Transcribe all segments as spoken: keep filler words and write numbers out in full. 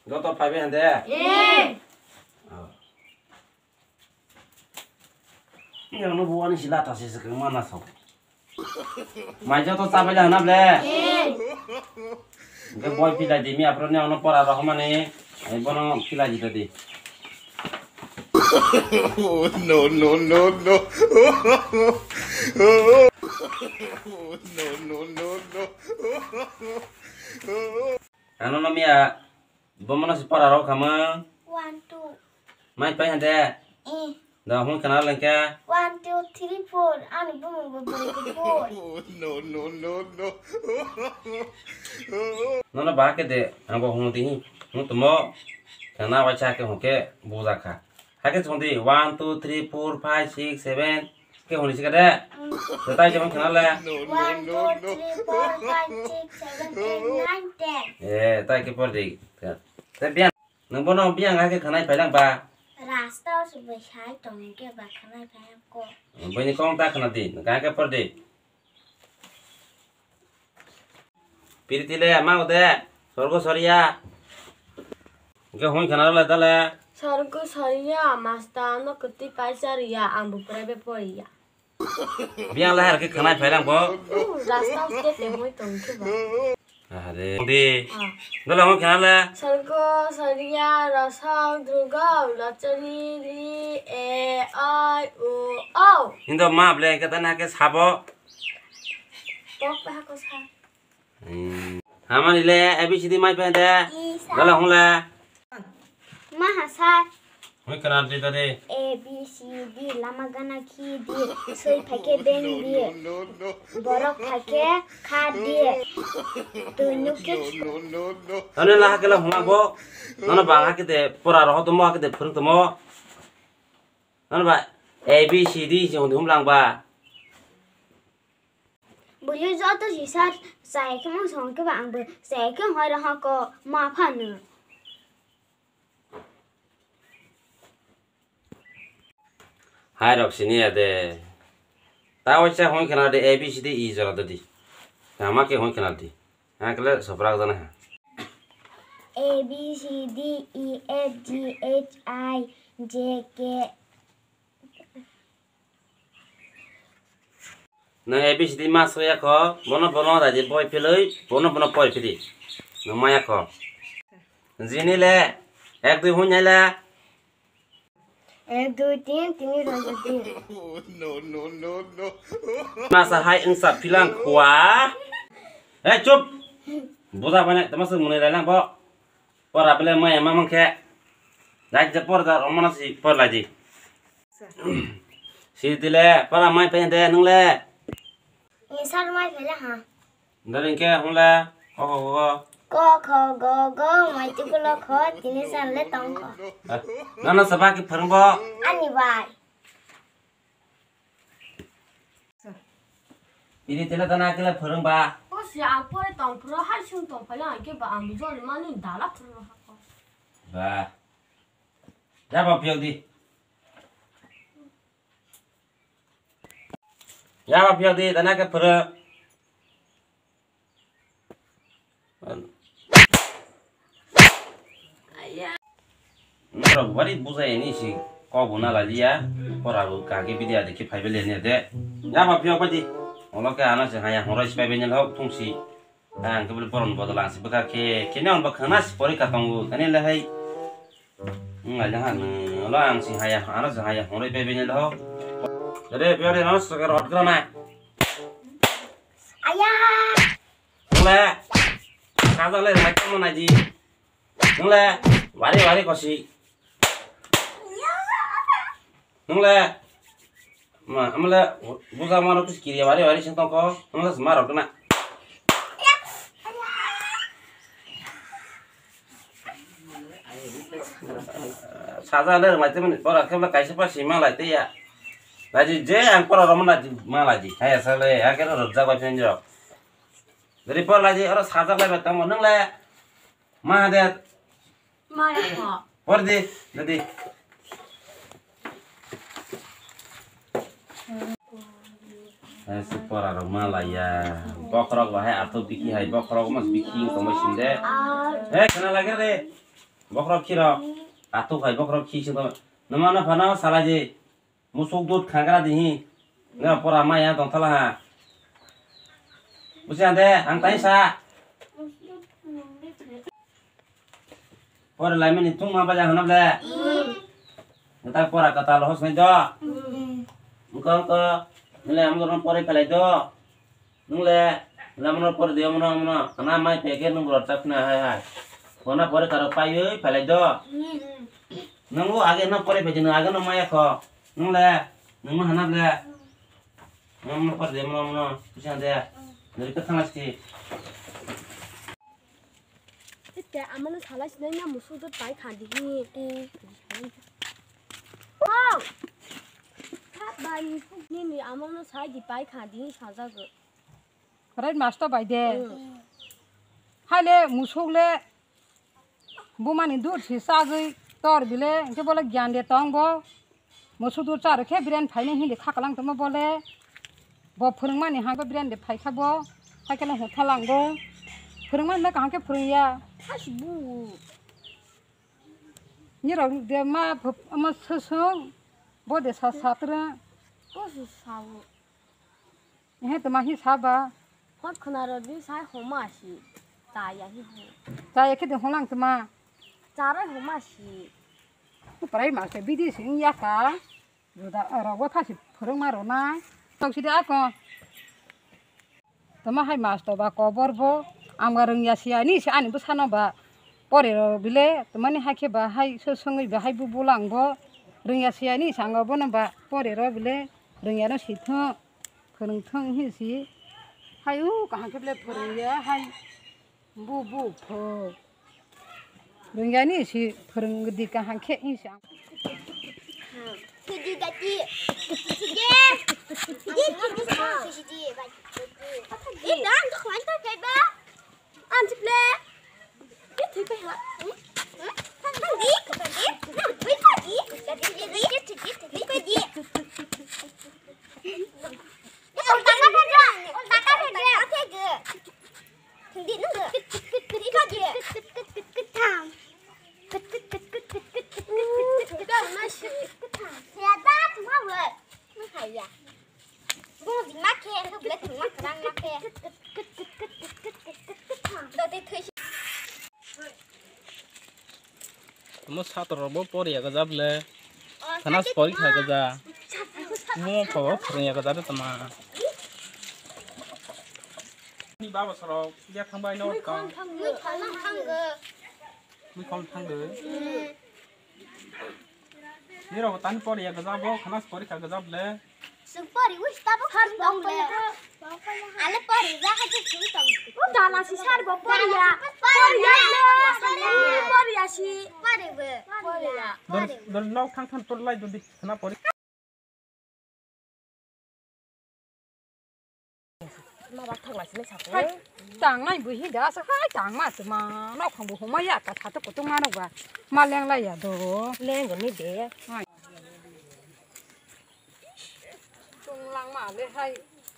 Joto phaibai hande? Eh. Oh. Yang no buani sila ta se se ma na so. Mai joto chabai la na ble. Eh. Ge boy pila di mi apro ne ono pora rohmani. Ai bono pila di di. Oh, no, no, no, no. Oh, no, no, no, no. Ano no miya, bomono si pora rok kama. One, two. Mai pai hande. Eh. Da hon kana lengka. One, two, three, four. Ani bomo bo beri ko four. Oh, no, no, no, no. Nono ba ke de, ang bo hon di. Hon tumo. Kana wa cha ke hon ke buza kha. Hake chungdi, one, two, three, four, five, six, seven. Ke honi sika de? Mm. Te tai jemon khna le? One, two, three, four, five, six, seven, eight, nine, ten. Eh, tai ke por di. Te biang, nang bono biang hake khnai phailang ba? Rasta o se bai sai tong ke ba khnai phailang ko. Bini kong ta khna di, nang hake por di. Piriti le ma ode, sorgo soriya. Hingke hoi khana le dale. Sorgo soriya, masta no kwtwi paisa riya, ang bo private poriya. Biyang le har ke khanai phailang bo. Uh, rasta uske te hoi tong ke ba. Are. Di. Ah. Dale hoi khana le. Sorgo soriya, rosong drugo, lochori ri, e, oi, u, o. Hindo ma ble ke tana ke sabo. Tok pa ko sa. Hmm. Hamani le A B C D mai pen de. I sa. Dala hung le. Ma ha sa. Hoi kana de de. A B C D lama gana khi di. Soi phake beng di. Borok phake kha di. Tui nuk ki. Ano la hakela huma bo. Nono bang hakete pora roho tomo hakete phurung tomo. Nono ba A B C D si hung hum lang ba. Bwlwi joto sisa chaya khe mung song khe ba ang bo chaya khe hoi rohor ko ma phano. Hai rok sini ya de. Ta waisa hoi khana de A B C D E jora de di. Tama ke hoi khana di. Ha kle soprak jana ha. A B C D E F G H I J K. Nang A B C D ma soya kho, bono bono da di boi philoi, bono bono poi phili. Nang maya kho. Jini le, ek dui hun nyai le. Ek dui tin, tini rong tin. No, no, no, no. Masa hai engsa philang khua. Eh, chup. Buja bane, tama se muni railang bo. Pora bele maya mamang khe. Dai je por da romana si por lai di. Si dile, para mai pe de nung le. Ni sar mai pe le ha. Dari ke hung le. Ko ko ko. Ko kho go go mai tu ko lo kho tini sar le tong kho. Nana sabak ki phang bo. Ani bai. Ini tela tana kela phang ba. O si ang pore tong phro hai sung tong phai ang ke ba ang jol mani dala phro ha ko. Ba. Ya ba piok di. Ya ba piok di tana ke phro. Norok bari bujai ni si kok bo na lalia, pora bo kage bidi ade ki phai bele ne de. Ya ba piok ba di. Olo ke ano se haya horo si phai bele hok thung si. Ang ke bele poron bodol ang si baka ke, kene on ba khana si pori ka tongo, tani le hai. Ngai le han, olo ang si haya, ano si haya horo phai bele hok. Dede piok de no se ka rot gra na. Aya. Nungle. Kaja le mai tamo naji. Nungle. Wari wari kosi. Nungle. Ma, amle buja maro kis kiri wari wari sing tongko. Nungle sma rok na. Saja le mai tamo ni pora kebla kaisa pa sima lai te ya. Naji je ang pora romo naji ma laji. Hai asale ya kero rojak bai penjo. Dari por lagi oro sajak lai tamo nung le. Ma de. Ma ya ko. Por di, dadi. Eh, si pora rok ma lai ya. Bokrok bahai ato biki hai, bokrok mas biki tongbai sinde. Eh, kena lagi de. Bokhorok khirok. Atuk hai bokhorok khi sing tong. Numa no phano salai di. Musuk dut khangra di hi. Nga pora maya tong thala ha. Busi ande, ang tai sa. Pore lai mani thung ma baja hana ble. Nta pora kata lo hos nai do. Engko engko. Nile amgo ron pore pelai do. Nungle, lamano pore de, mono, mono, ana mai peke nung rot chak na hai hai. Kona pore karo pai oi, phalai do. Nungo age no pore peke, nung age no maya kho. Nungle, nung hana ble. Mono pore de, mono, mono, kusa de. Nari ka thang asti. Tete amano salai sinai na musu do pai kha di hi. Wow! Kha bai ni puk ni ni amano sai di pai kha di sajago. Rai masto bai de. Haile musuk le bumani dut si sagwi tor bile, hwnkhe bole gyan de tong bo. Musuk dut charo khe biren phaini hindi khaklang tongma bole. Bo phwrwngmani hangkhe biren de phaikha bo. Haikhe no hwnkha lango. Phwrwngmani le kaham khe phwrwngya. Hasibu. Nirok de ma phwp-, ma swswng. Bo de sa satrwng. Bo se sao. Ehe, toma hi saba? Hot khna rodi sai homa si. Chaya hi bu. Chaya khe de holang toma. Charai homa si. Prai ma se bidi sing ya ka. Juda rok bo thasi phwrwngma rona. Tok si de ako. Toma hai masto ba kobor bo. Ang ba rwngya siya ni se ani bwsano ba. Pore ro bile. Tomani hai khe ba hai so songwi ba hai bu bulang bo. Rwngya siya ni sanga bono ba. Pore ro bile. Rwngya no si thung. Phwrwng thung hi si. Hai u kaham khe ble phwrwng ya hai. Bu bu pho. Rwngya ni si phwrwng di kaham khe hi si. Sidi dati. Sidi. Sidi. Sidi. Ang tu kwan tu kaiba. Ang tu ble. Ye thui pai ha. Thang di. Thang di. Thang di. Thang di. Thang di. Ulta ka phedra. Ulta ka phedra. Thang di nung. Thang di. Ya da tu ha we. Hai ya. Bung di ma khe, tu ble tu ma khe, ma khe. Do de thoi. Tamo sator rok bo poriya gaja ble. Khana pori kha gaja. Mo pho phrung ya gaja tama. Ni baba sorok ya thang bai no. Mui khon thang, mui khon thang. Mui khon thang de. Nirok tani poriya gaja bo, khana pori kha gaja ble. Sung pori wis tabo khar tong le. Ale pori ja ha je sung tong. O dala si sar bo poriya. Poriya le. Poriya si. Pori be. Poriya. Dol, dol nok thang thang tol lai dodi khana pori. Ma ba thang lai sini satu. Hai, tangnai bo hinda asa hai tangma tuma. Nok khang bo homa ya ta satu kutung ma nok ba. Ma leng lai ya do. Leng ni de. Hai. Tung lang ma le hai.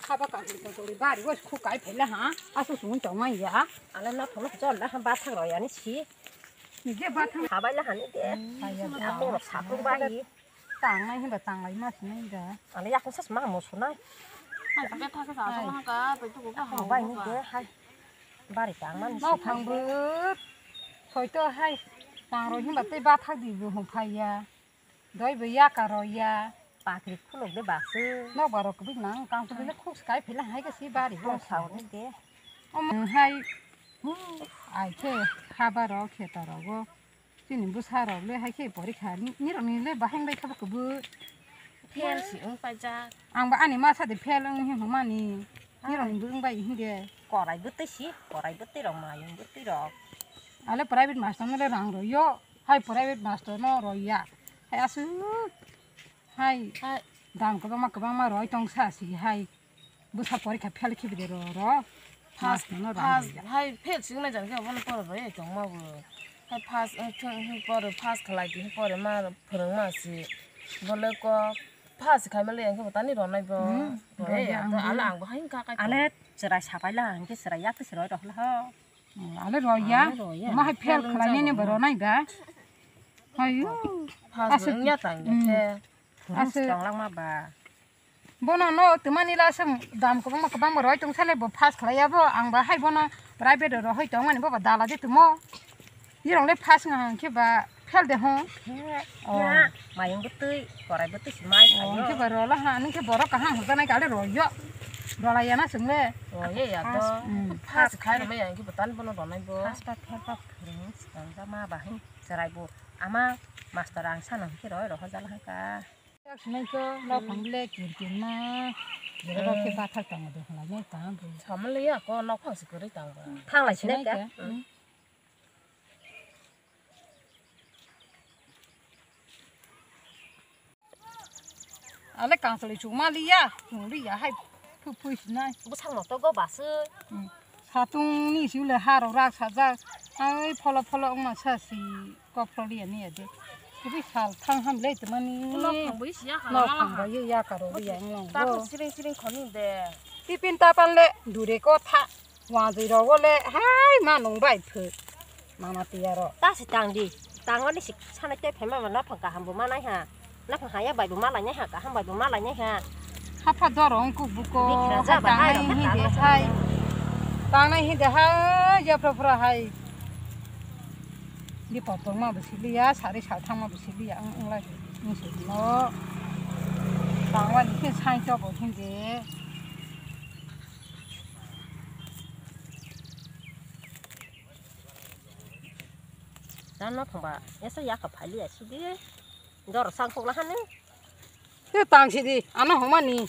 Khaba ka hil ka tori bari was khu kai phela ha. Asu sun tong ma ya. Ala na thong chol la ha ba thang ro ya ni si. Ni ge ba thang. Khabai la ha ni de. Hai ya. Amo ro sa tung ba ni. Tangnai hinba tanglai ma sinai da. Ani yakung sas ma mo sunai. Hai, bethak khe sa song hangka, bai tuku ka hau bai ni de hai. Bari tangmani. Mau phang bu. Thoi to hai. Tang roi hinba tei bathak di bu hung phai ya. Doi bu ya ka roi ya. Pakri khuluk de basu. Nok barok kubik nang kang kubik le khuk skai phila hai ka si bari. Mau sao ni de. Om hai. Ai khe haba rok khe ta rogo. Chini bwsa rok le hai khe porikha ni, nirok ni le bahai bai kha ba kubui. Fail si wng paijak. Ang ba ani masa de fail wng hin hwnmani. Nirok ni bwrwng bai hin de. Korai bwtwi si, korai bwtwi rok, mayung bwtwi rok. Ale private master no le rang rw yo, hai private master no rw ya. Hai aswk, hai, hai, dam kwbangma kwbangma roi tong sa si hai. Bwsa porikha fail khibi de ro, ro. First, mas no first, rang ya. Hai fail sing nai jang khe obono pore bai tong ma bo. Hai first wng thung, wng pore first khlai di, pore ma phwrwng ma si. Bole ko first khai ma le yang khe bo tani ro nai bo. Hmm, ro ya, ro ya, ang to bo. Ale ang bo hai wng kha kai. Ale chwrai sapai la, ang khe chwrai yak twi chwrai rok la ho. Ale roya. Ale roya. Ma hai fail khlai nini bo ronai ba. Hayu. First aswk wngya tang de khe. Aswk. Tang lang ma ba. Bono no twmani la se dam kwbangma kwbangma roi tong sale bo pass khlai ya bo, ang ba hai bono private ro roi tong mani bo ba dala de tumo. Ni rong le pass nga hang khe ba fail de ho. Oh. Mayung bwtwi, korai bwtwi si mai. Oh, khe ba ro la ha, nung khe borok kaham hujak nai kale roi yo. Rola ya na sung le. Oh, ye ya do. Pass khai rw mai ang khe bo tan bono ronai bo. Pass ba fail ba phwrwng swkang ma ba hin chwrai bo. Ama master ang sana hwn khe roi rohor jala hwn ka. Yak sinai khe nok phang le kirkin ma. Bere rok khe bathar tong do hala ne tang bo. Samle ya ko nok phang se kwrwi tang ba. Thang lai sinai khe. Ale kangchali chukma liya, chwng liya hai phu phui sinai. Bwsang no to go baswi. Satung ni siu le ha rok rak sajak. Ai pholo pholo wngma sa si kok pholo liya niya de. Kiri sal thang ham le tmani. Nok phang bai siya kha. Nok phang bai ya karo liya wng long. Ta go. Siring siring khoni de. Tipin tapan le dure ko tha. Wajwi rogo le hai ma nung bai phu. Mama tiyaro. Ta si tang di. Tang ani si sana te phema ma na phang kaham bo manai ha. Na phang haya bai bo malai nai ha, kaham bai bo malai nai ha. Hapha dorong kuk buko. Bikra ja ba hai tangnai rok hinde hai. Tangnai hinde hai, ya phra phra hai. Di potong ma bisi liya, sari sa thang ma bisi liya, ang ang lai. Ni se no. Tangwa ni khe sai to bo hinde. Dan no phangba esa ya ka phali ya sidi. Dor sang pok la hanu. Te tang sidi, ano homa ni.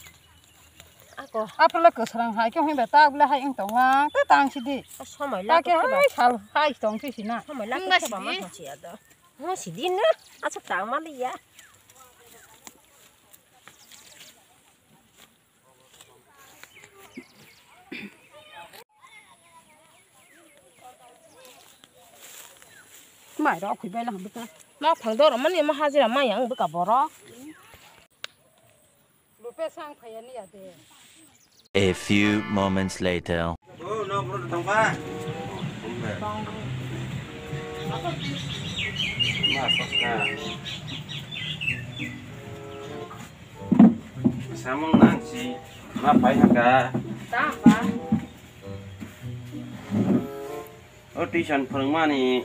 Ako. Apala kwsrang hai khe hoi ba ta bla hai eng tong lang. Te tang sidi. Somoi la ta khe hai sal hai tong sidi na. Somoi la khe ba ma sidi. Ho sidi na. Acha tang ma li ya. Mai rok khui bai lang bwtang. Nok phang dor mani ma hajira mai ang bwkha borok. Lupe sang phaya ni ade. A few moments later. Samung nang si ma pai haka. Ta ba. O tuition phwrwngmani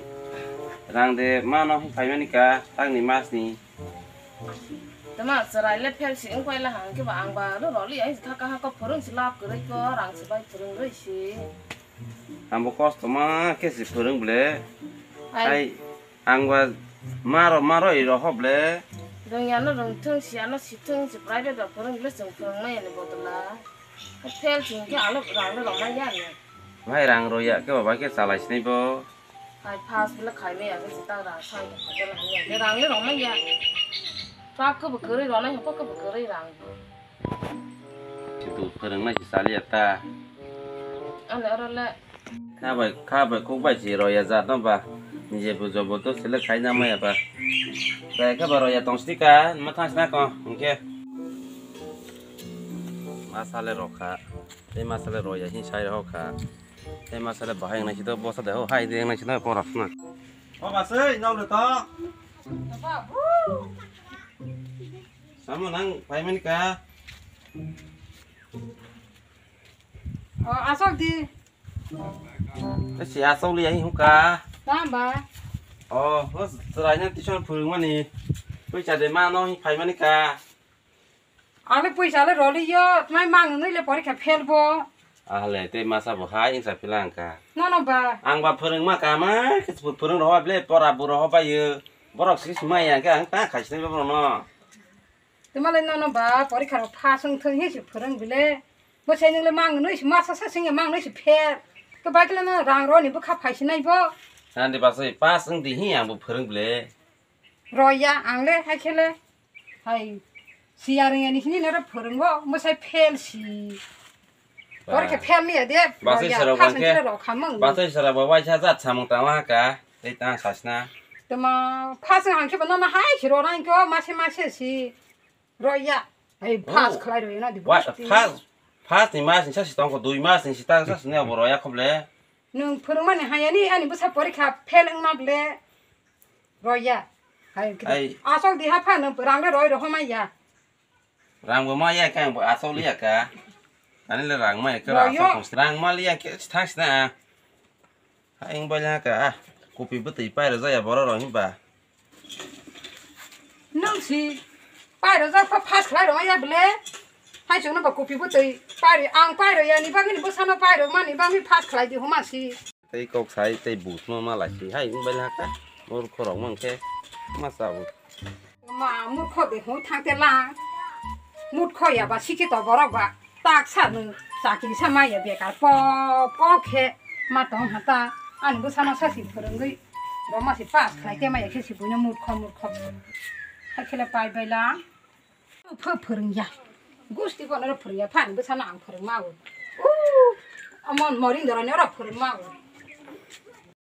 rang de mano phaimani ka tangni masni. Tama chwrai le fail si wng paila hang khe ba ang ba ro roli ai kha kaha ko phwrwng si lab kwrwi ko rang si bai phwrwng rwi si. Ang bo kosto ma khe si phwrwng ble. Ai. Ai. Ang ba maro maro i roho ble. Rwngya no rwngthwng, siya no sithwng, si private ba phwrwng ble chwng phwrwng maya ni bodol a. Fail chwng khe alo rang le rwng maya ni. Bhai rang rwya khe baba khe chalai sinai bo. Hai pass ble khai maya khe se ta rang sai khe hotel hai ya. Rang le rwng maya. Truck khe bo kwrwi rwnai, hokhe bo kwrwi rang. Situ phwrwngna si chaliya ta. Ani oro le. Kha bai, kha bai, kuk bai si roya jat no ba. Nije bujo bo to sele khai na maya ba. Bai kha ba roya tong sini ka, ma thang sina ko, hingke. Ma sale rokha. Tei ma sale roya hin sai rokha. Tei ma sale bahai nai si to bosa de ho hai de nai si no porasna. O ba sei, nau le to. Samo nang payment ka. O, asok di. Si asok li ahi huka. Tamba. O, ho chwrai na tuition phwrwngmani. Puisa de ma no hi phaimani ka. Ale puisa le roli yo, mai mang nui le porikha fail bo. Ale te masa bo hai insa philang ka. No no ba. Ang ba phwrwngma ka ma, kis phwrwng roho ble pora bu roho ba yo. Borok si sumai ya ke ang ta khai sini borok no. Tuma le no no ba, porikha rok pass wng thung hi si phwrwng bile. Bo sai nung le mang nui si masa sa sing mang nui si fail. Ko ba kile no rang roni bo kha phai sinai bo. Nandi ba sai pass wng di hi ang bo phwrwng bile. Roya ang le hai khele. Hai siya rwngya ni hini noro phwrwngo, mwsai fail si. Ba. Porikha fail niya de, basai roya, sara pass bangkhe, wngkhe rok khamung. Basai sara bo waisa jat samung tangma ka, tei tang sasna. Tama pass wng hangkhe bo nono hai si rona wngkhe o mase mase si roya. Hai pass khlai roya na di. Wa, bosti. Pass, pass ni mas ni sasi tongkho, dui mas ni sitang sasi ne bo roya khoble. Nwng phwrwngmani hayani ani bwsa porikha fail wngma ble roya. Hai, Ai. Asok diha pha nwng rang le roi rohoma ya. Rang bo ma ya khe ang bo asok liya ka. Ani le rang ma ya khe Royo. Asok rang ma liya khe thang sina. Ha ing bai la ka. Kopi bwtwi pai rw jaya borok rok hinba. Nwng si pai rw jak pha pass khlai rw ya ble. Hai chwngno ba kopi bwtwi pai rw ang pai rw ya ni bagwi ni bwsano pai rw mani bagwi pass khlai di homa si. Tei kok sai tei butmo ma lai si hai wng bai la ka. Murkho rok mang khe ma sa bo. Ma murkho de hoi thang te lang. Murkho ya ba sikhi to borok ba. Tak sa nwng chakri sa ma ya bekar po po khe ma tong ha ta. Ani bwsano sa si phwrwngwi. Bo ma si pass khlai te ma ya khe si buino murkho murkho. Hai khe le pai bai lang. Pho phwrwng ya. Gusti bono ro phwrwng ya. Phani bwsano ang phwrwng ma o. U, amon moring dorani oro phwrwng ma o.